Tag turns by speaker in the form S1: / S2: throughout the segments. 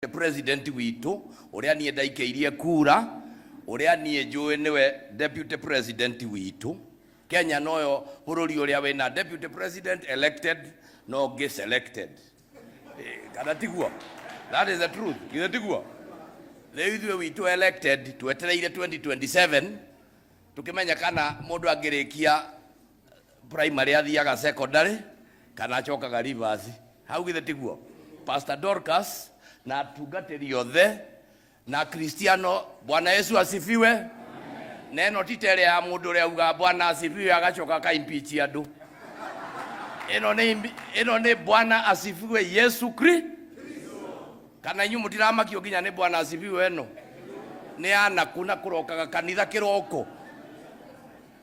S1: President witũ ũrĩa niĩ ndaikĩirie kura, ũrĩa niĩ njũĩ nĩwe deputy president witũ. Kenya noyo bũrũri ũrĩa wĩna deputy president elected no ũngĩ selected. Kana tiguo? That is the truth. Githĩ tiguo? Rĩu ithuĩ witũ elected twetereire 2027 tukĩmenya kana mũndũ angĩrĩkia primary athiaga secondary kana acokaga reverse. Hau githĩ tiguo? Pastor Dorcas na atungatĩri othe na Kristiano, Bwana Yesu asifiwe. Na ĩno ti ta ĩrĩa ya mũndũ ũrĩa ugaga Bwana asifiwe agacoka akaimpeach andũ. Ĩno nĩ Bwana asifiwe Yesu Kri. Kana inyuĩ mũtiramakio nginya nĩ Bwana asifiwe ĩno? Nĩ anaku na kũrokaga kanitha kĩroko,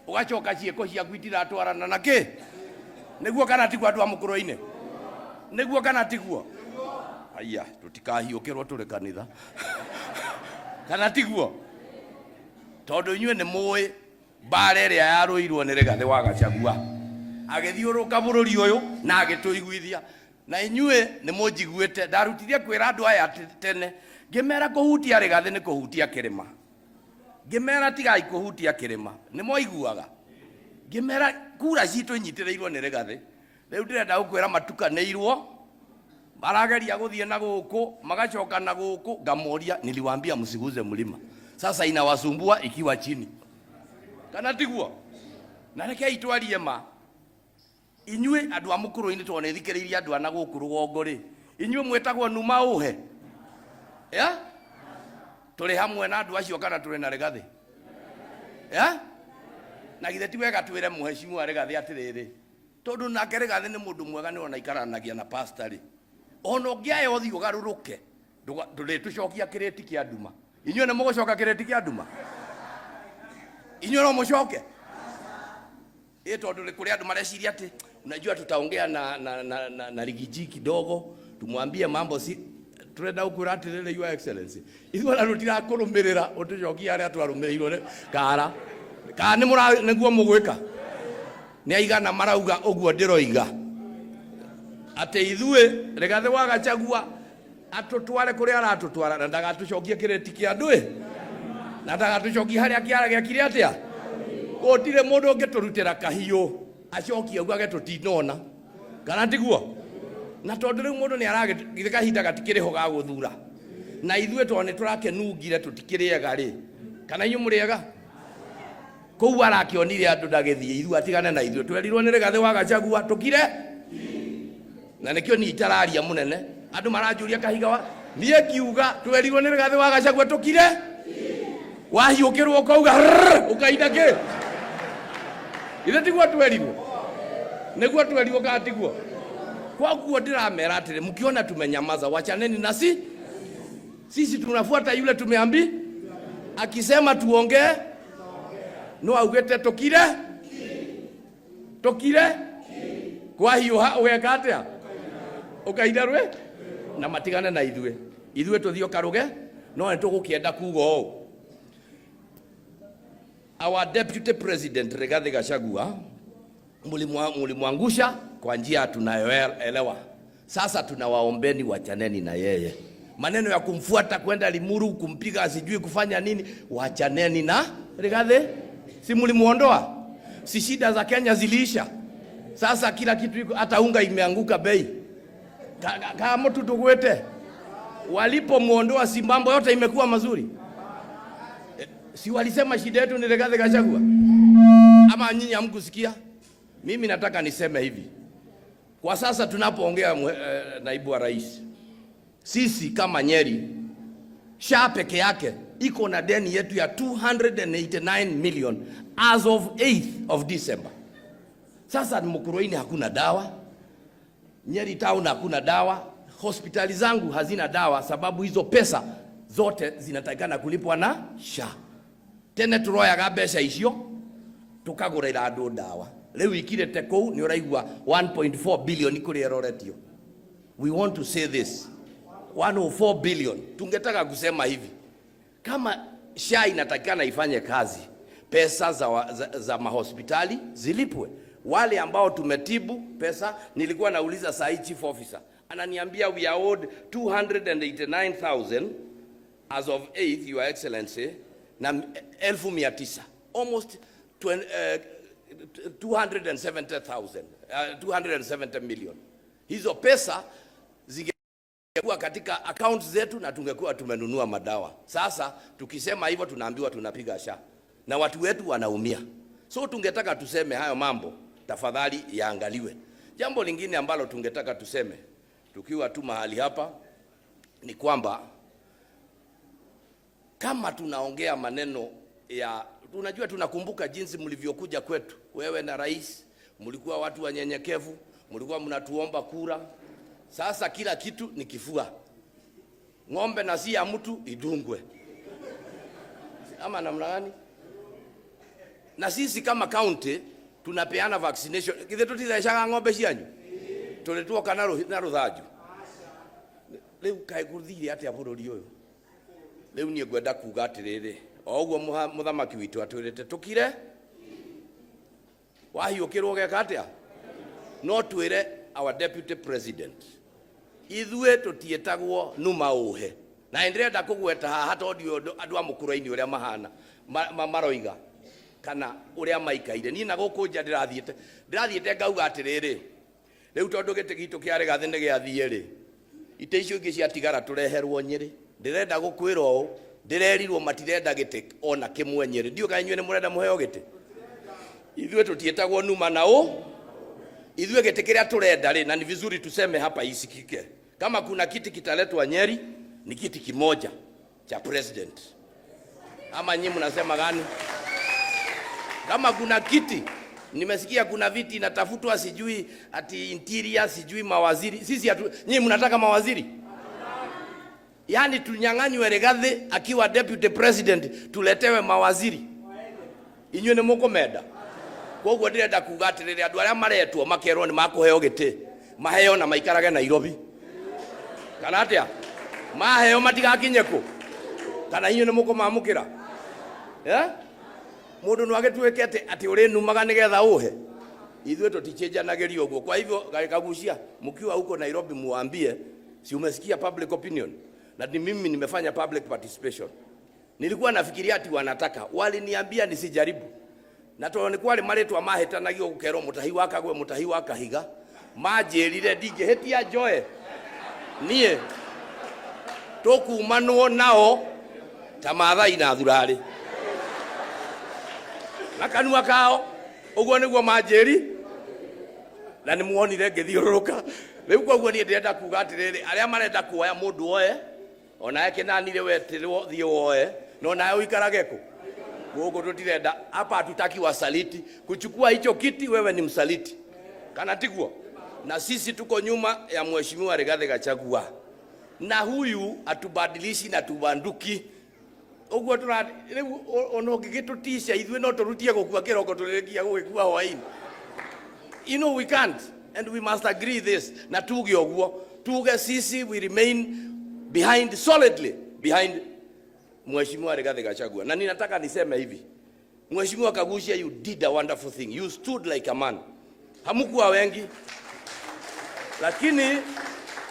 S1: ũgacoka ciĩko ciaku itiratwarana na kĩ. Nĩguo kana tiguo, andũ a mũkũrũ-inĩ? Nĩguo kana tiguo? Aya, tũtikahiũkĩrwo tũrĩ kanitha, kana tiguo? Tondũ inyuĩ nĩ mũĩ mbara ĩrĩa yarũirwo nĩ Rigathĩ wa Gachagua agĩthiũrũrũka bũrũri ũyũ na agĩtũiguithia, na inyuĩ nĩ mũnjiguĩte ndarutithie kwĩra andũ aya tene, ngĩmera kũhutia Rigathĩ nĩ kũhutia kĩrĩma. Ngĩmera tigai kũhutia kĩrĩma. Nĩ mwaiguaga ngĩmera kura citũ inyitĩrĩirwo nĩ Rigathĩ. Rĩu ndĩrenda gũkwĩra matukanĩirwo, marageria gũthiĩ na gũkũ, magacoka na gũkũ. Ngamoria, niliwaambia msiguze mlima, sasa inawasumbua ikiwa chini, kana tiguo? Na rekei twarie ma, inyuĩ andũ a mũkũrũ-inĩ, tondũ nĩ thikĩrĩirie andũ a na gũkũ rũgongo rĩ, inyuĩ mwĩtagwo numa ũhe ya tũrĩ hamwe na andũ acio kana tũrĩ na Rigathĩ ya? Na githĩ ti wega twĩre mũhecimiwa Rigathĩ atĩrĩrĩ, tondũ nake Rigathĩ nĩ mũndũ mwega, nĩ ona ikaranagia na pastor rĩ, ona ũngĩaya ũthiĩ ũgarũrũke, ndũrĩtũcokia kĩrĩti kĩa nduma. Inyuĩ nĩ mũgũcoka kĩrĩti kĩa nduma? Inyuĩ no mũcoke? Ĩ tondũ nĩ kũrĩ andũ mareciria atĩ unajua tutaongea na Riggy G kidogo, tumwambie mambo. Si turenda gũkwĩra atĩrĩrĩ, Your Excellency, ithuĩ ona tũtirakũrũmĩrĩra ũtũcokie harĩa twarũmĩrĩirwo nĩ kara kana nĩ mũra nĩguo mũgwĩka. Nĩ aigana marauga ũguo ndĩroiga atĩ ithuĩ Rigathĩ wa Gachagua atũtware kũrĩa aratũtwara na ndagatũcokie kĩrĩti kĩa andũ ĩ, na ndagatũcokie harĩa kĩara gĩakire atĩa. Gũtirĩ mũndũ ũngĩtũrutĩra kahiũ acokie augage tũtinona, kana tiguo? Na tondũ rĩu mũndũ nĩ aragĩ kahinda gatikĩrĩ ho ga gũthura, na ithuĩ tondũ nĩ tũrakenungire tũtikĩrĩega rĩ, kana inyuĩ mũrĩega kũu arakĩonire andũ ndagĩthiĩ, ithuĩ atigane na ithuĩ. Twerirwo nĩ Rigathĩ wa Gachagua tũkire, na nĩkĩo niĩ itararia mũnene. Andũ maranjũria kahiga wa niĩ ngiuga twerirwo nĩ Rigathĩ wa Gachagua tũkire. Wahiũkĩrwo ũkauga "Rrrr", ũkaina kĩ? Ithe tiguo twerirwo? Nĩguo twerirwo kana tiguo? Kwaguo ndĩramera atĩrĩ, mkiona tumenyamaza, wachaneni nasi. Sisi tunafuata yule tumeambi akisema tuongee, no augĩte tũkire, tũkire. Kwahiũha ũgeka atĩa? Ũkaina rwe na matigane na ithuĩ, ithuĩ tũthiĩ ũkarũge. No nĩ tũgũkĩenda kuga ũũ, our deputy president Rigathi Gachagua, mulimwangusha kwa njia tunayoelewa. Sasa tunawaombeni wachaneni na yeye. Maneno ya kumfuata kwenda Limuru, kumpiga, sijui kufanya nini, wachaneni na Rigathi. Si mulimuondoa? Si shida za Kenya ziliisha? Sasa kila kitu iko, hata unga imeanguka bei. Kama mtu tugwete. Walipomuondoa, si mambo yote imekuwa mazuri? Si walisema shida yetu ni Rigathi Gachagua? Ama nyinyi hamkusikia? Mimi nataka niseme hivi. Kwa sasa tunapoongea, naibu wa rais, sisi kama Nyeri, SHA peke yake iko na deni yetu ya 289 million as of 8th of December. Sasa Mukurweini hakuna dawa, Nyeri town hakuna dawa, hospitali zangu hazina dawa, sababu hizo pesa zote zinatakikana kulipwa na SHA. Tene turoyaga mbeca icio tukagũrĩra andũ ndawa, rĩu ikirĩte kũu nĩ ũraigua 1.4 billion kũrĩa ĩroretio. We want to say this, 104 billion. Tungetaka kusema hivi, kama SHA inatakikana ifanye kazi, pesa za mahospitali zilipwe, wale ambao tumetibu pesa. Nilikuwa nauliza saa hii chief officer. Ananiambia we are owed 289,000 as of 8th, Your Excellency, na 900,000, almost 270,000, 270 million. Hizo pesa zingekuwa katika account zetu na tungekuwa tumenunua madawa. Sasa tukisema hivyo tunaambiwa tunapiga SHA na watu wetu wanaumia. So tungetaka tuseme hayo mambo tafadhali yaangaliwe. Jambo lingine ambalo tungetaka tuseme tukiwa tu mahali hapa ni kwamba kama tunaongea maneno ya, unajua, tunakumbuka jinsi mlivyokuja kwetu, wewe na rais, mlikuwa watu wanyenyekevu, mlikuwa mnatuomba kura. Sasa kila kitu ni kifua, ng'ombe na si ya mtu idungwe, ama namna gani? Na sisi kama county tunapeana vaccination, githĩ tũtithecaga ng'ombe cianyu tũrĩ tuoka na rũthanju. Rĩu kaĩ gũthire atĩa bũrũri ũyũ? Rĩu niĩ ngwenda kuga atĩrĩrĩ, o ũguo mũthamaki witũ atwĩrĩte tũkire, wahiũkĩrwo ũgeka atĩa? No twĩre our deputy president, ithuĩ tũtiĩtagwo numa ũhe, na ndĩrenda kũgweta haha tondũ andũ a mũkũrũ-inĩ ũrĩa mahana maroiga kana ũrĩa maikaire. Niĩ na gũkũ nja ndĩrathiĩte ngauga atĩrĩrĩ, rĩu tondũ gĩtĩ gitũ kĩa Rigathĩ nĩ gĩathiĩ rĩ, itĩ icio ingĩ ciatigara tũreherwo Nyĩrĩ. Ndĩrenda gũkwĩra ũũ, ndĩrerirwo matirenda gĩtĩ ona kĩmwe Nyĩrĩ. Ndiũĩ kana inyuĩ nĩ mũrenda mũheo gĩtĩ. Ithuĩ tũtiĩtagwo numa na ũ ithuĩ gĩtĩ kĩrĩa tũrenda rĩ, na ni vizuri tuseme hapa isikike, kama kuna kiti kitaletwa Nyeri ni kiti kimoja cha president, ama nyinyi mnasema gani? Kama kuna kiti, nimesikia kuna viti inatafutwa, sijui ati interior, sijui mawaziri. Sisi hatu, nyinyi mnataka mawaziri? Yaani tunyang'anywe Rigathi akiwa deputy president, tuletewe mawaziri? Inyuĩ nĩ mũkũmenda? Koguo ndĩrenda kuga atĩrĩrĩ, andũ arĩa maretwo makerwo nĩ makũheo gĩtĩ, maheo na maikarage Nairobi, kana atĩa? Maheo matigakinye kũ? Kana inyuĩ nĩ mũkũmamũkĩra? Eh? Mũndũ no agĩtuĩke atĩ ũrĩnumaga nĩgetha ũhe? Ithuĩ tũtichenjanagĩrio ũguo. Kwa hivyo Kagucia, mkiwa huko Nairobi muambie, si umesikia public opinion? Na ni mimi nimefanya public participation. Nilikuwa nafikiria ati wanataka, waliniambia nisijaribu, na tondũ nĩ kwarĩ marĩtwa mahĩtanagio, gũkerwo Mũtahi wa Kagwe, Mũtahi wa Kahiga, manjĩrire ndingĩhĩtia njoe niĩ, tũkumanwo nao ta Maathai na thurarĩ na kanua kao. Ũguo nĩguo manjĩri, na nĩ muonire ngĩthiũrũrũka rĩu. Koguo niĩ ndĩrenda kuga atĩrĩrĩ, arĩa marenda kuoya mũndũ oe, onawe kĩnanire wetirwo thiĩ woe, no nawe ũikarage kũ gũkũ. Tũtirenda hapa, hatutaki wasaliti. Kuchukua hicho kiti, wewe ni msaliti, kana tiguo? Na sisi tuko nyuma ya Mheshimiwa Rigathi Gachagua, na huyu atubadilishi na tubanduki ũguo tũra rĩu. Ona ũngĩgĩtũtisha, ithuĩ no tũrutie gũkua kĩroko tũrĩkia gũgĩkua hwaĩ-inĩ. We can't, and we must agree this, na tuge ũguo, tuge sisi we remain behind, solidly behind Mheshimiwa Rigathi Gachagua. Na ninataka niseme hivi, Mheshimiwa Kaguchia, you did a wonderful thing. You stood like a man. Hamkuwa wengi, lakini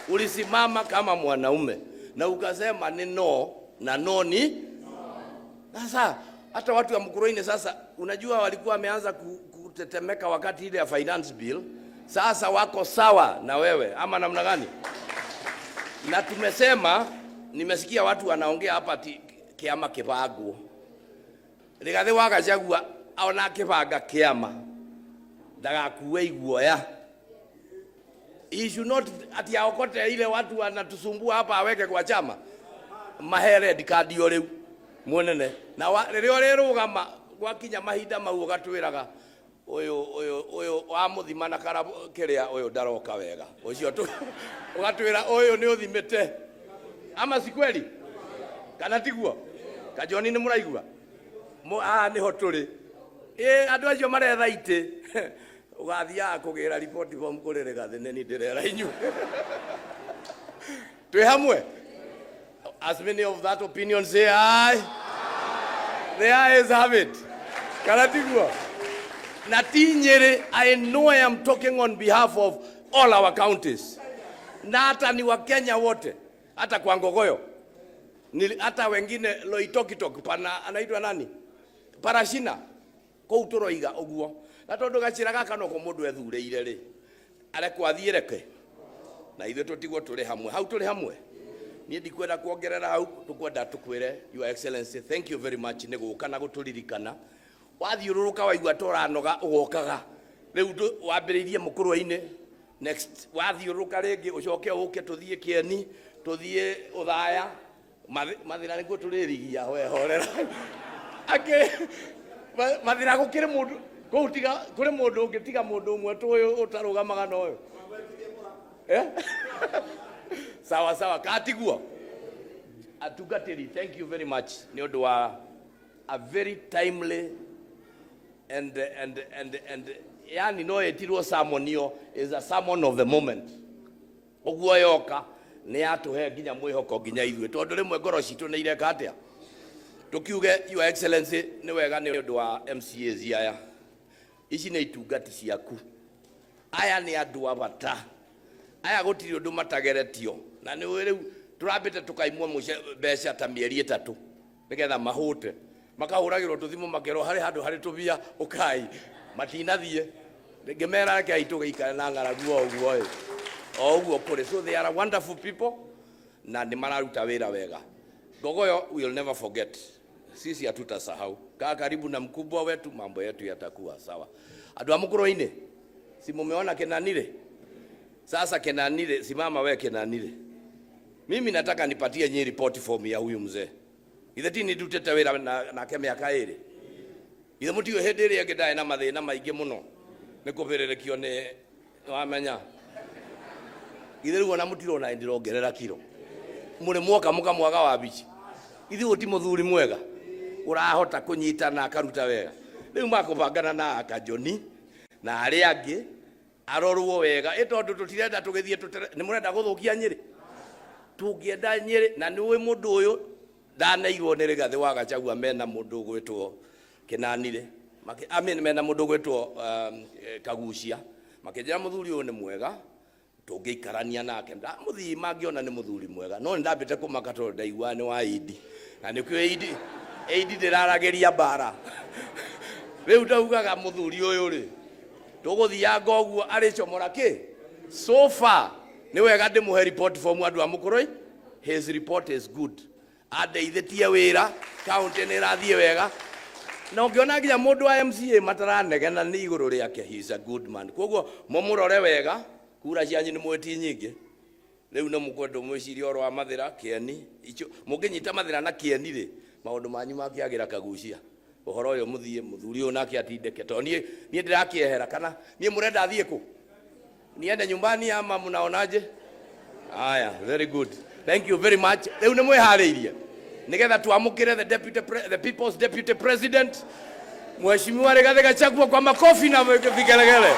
S1: ulisimama kama mwanaume na ukasema ni no na no ni. Sasa hata watu wa Mukurweini sasa, unajua walikuwa wameanza kutetemeka wakati ile ya finance bill. Sasa wako sawa na wewe ama namna gani? Na tumesema, nimesikia watu wanaongea hapa ati kiama kibangwo. Rigathi wa Gachagua ona akĩbanga kĩama ndagakue iguoya. He should not ati aokote ile watu wanatusumbua hapa aweke kwa chama, mahe red card o rĩu munene, na rĩrĩa ũrĩrũgama gwakinya mahinda mau ũgatwĩraga ũyũ ũyũ ũyũ wa mũthima na karabu kĩrĩa ũyũ ndaroka wega, ũcio ũgatwĩra ũyũ nĩ ũthimĩte, ama si kweli? Kana tiguo? Kajoni, nĩ mũraigua? Haha nĩho tũrĩ. Ĩ andũ acio maretha itĩ, ũgathiaga kũgĩra report form kũrĩ Rigathĩ. Nĩ niĩ ndĩrera inyuĩ twĩ hamwe. As many of that opinion say aye. The ayes have it, kana tiguo? Na ti Nyĩrĩ, I know I am talking on behalf of all our counties. Na hata ni Wakenya wote, hata kwa Ngogoyo Nili, hata wengine Loitokitok pana anaitwa nani Parashina kũu tũroiga ũguo. Na tondũ gacĩra gaka noko mũndũ ethurĩire rĩ, arekwo athiĩ, reke na ithuĩ tũtigwo tũrĩ hamwe hau, tũrĩ hamwe. Niĩ ndikwenda kuongerera hau, tũkwenda tũkwĩre, Your Excellency, thank you very much nĩ gũka na gũtũririkana. Wathiũrũrũka waigua tũranoga, ũgokaga rĩu wambĩrĩirie mũkũrwe-inĩ, next wathiũrũrũka rĩngĩ ũcoke ũke tũthiĩ Kĩeni, tũthiĩ Ũthaya. Mathĩna nĩkuo tũrĩrigia. We horera akĩ mathĩna gũkĩrĩ mũndũ kũu, tiga kũrĩ mũndũ ũngĩ, tiga mũndũ ũmwe tũĩ ũtarũgamaga na ũyũ. Eh? Sawa sawa, katiguo atungatĩri, thank you very much nĩ ũndũ wa a very timely and yani no ĩtirwo sermon, yo is a sermon of the moment. Ũguo yoka nĩ yatũhe nginya mwĩhoko nginya ithuĩ, tondũ rĩmwe ngoro citũ nĩ ireka atĩa. Tũkiuge, Your Excellency, nĩ wega nĩ ũndũ wa MCAs aya. Ici nĩ itungati ciaku, aya nĩ andũ a bata aya, gũtirĩ ũndũ matageretio. Na nĩ ũĩ rĩu tũrambĩte tũkaimwo mbeca ta mĩeri 3 nĩgetha mahũte, makahũragĩrwo tũthimũ, makerwo harĩ handũ harĩ tũbia ũkai, matinathiĩ. Ngĩmera rekei tũgĩikare na ng'aragu o ũguo ĩ, o ũguo kũrĩ. So they are wonderful people na nĩ mararuta wĩra wega. Ngogoyo will never forget, sisi hatutasahau. Kaa karibu na mkubwa wetu, mambo yetu yatakuwa sawa. Andũ a Mũkũrwe-inĩ, si mumeona Kenanire? Sasa Kenanire, simama we Kenanire. Mimi nataka nipatie nyinyi report form ya huyu mzee. Ithe ti nindutĩte wĩra nake mĩaka 2? Ithe mũtiũĩ hĩndĩ ĩrĩa ĩngĩ ndarĩ na mathĩna maingĩ mũno nĩ kũbĩrĩrĩkio nĩ wamenya. Ithe rĩu ona mũtirona ndĩrongerera kiro, mũrĩ mwoka mũkamwaga wabici. Ithe ũyũ ti mũthuri mwega ũrahota kũnyitana akaruta wega. Rĩu makũbangana na akajoni na arĩa angĩ arorwo wega ĩ, tondũ tũtirenda tũgĩthiĩ nĩ mũrenda gũthũkia Nyĩrĩ, tũngĩenda Nyĩrĩ. Na nĩ ũĩ mũndũ ũyũ ndaneirwo nĩ Rigathĩ wa Gachagua mena mũndũ ũgwĩtwo Kĩnanire. I mean, mena mũndũ ũgwĩtwo Kagucia, makĩnjĩra mũthuri ũyũ nĩ mwega, tũngĩikarania nake. Ndamũthii mangĩona nĩ mũthuri mwega, no nĩ ndambĩte kũmaka tondũ ndaigua nĩ wa indi, na nĩkĩo indi indi ndĩraragĩria mbara. Rĩu ndaugaga mũthuri ũyũ rĩ, tũgũthianga ũguo arĩcomora kĩ. So far nĩ wega ndĩmũhe report form. Andũ a Mũkũrũi, his report is good. Andeithĩtie wĩra, kaunti nĩ ĩrathiĩ wega, na ũngĩona nginya mũndũ wa MCA mataranegena nĩ igũrũ rĩake. He is a good man, koguo mũmũrore wega. Kura cianyu nĩ mwĩti nyingĩ rĩu, nĩ mũkwenda mwĩcirie ũhoro wa Mathĩra, Kĩeni icio. Mũngĩnyita Mathĩra na Kĩeni rĩ, maũndũ manyu makĩagĩra. Kagucia ũhoro ũyũ mũthiĩ mũthuri ũyũ nake atindĩke, tondũ niĩ ndĩrakĩehera. Kana niĩ mũrenda thiĩ kũ? Niende nyumbani ama mnaonaje? Haya, very good, thank you very much. Rĩu nĩ mwĩharĩirie nĩgetha twamũkĩre the people's deputy president, Mheshimiwa Rigathi Gachagua, kwa makofi na vigelegele.